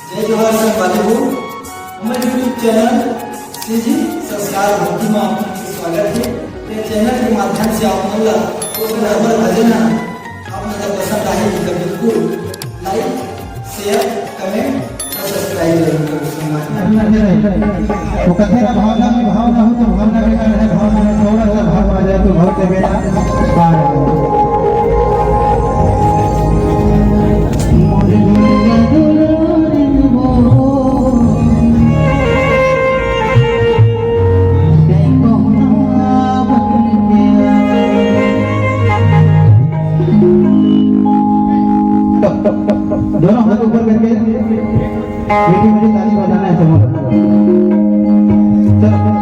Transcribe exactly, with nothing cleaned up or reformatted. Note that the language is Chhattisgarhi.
जय जोहार संगवारी हो, हमर YouTube चैनल सीजी संस्कार भक्ति में आप मन के स्वागत हे। ये चैनल के माध्यम से आप मन ला ओकर हमर भजन ह आप मन ला पसंद आही त बिल्कुल like, share, comment और subscribe जरूर करो संगवारी। वो कथे ना, भावना में भाव ना हो तो भावना बेकार है, भावना में थोड़ा सा भाव आ जाए तो भाव के बेटा पार हो। दोनों हाथ ऊपर करके मीठी मीठी ताली बजाना है सबको। चलो।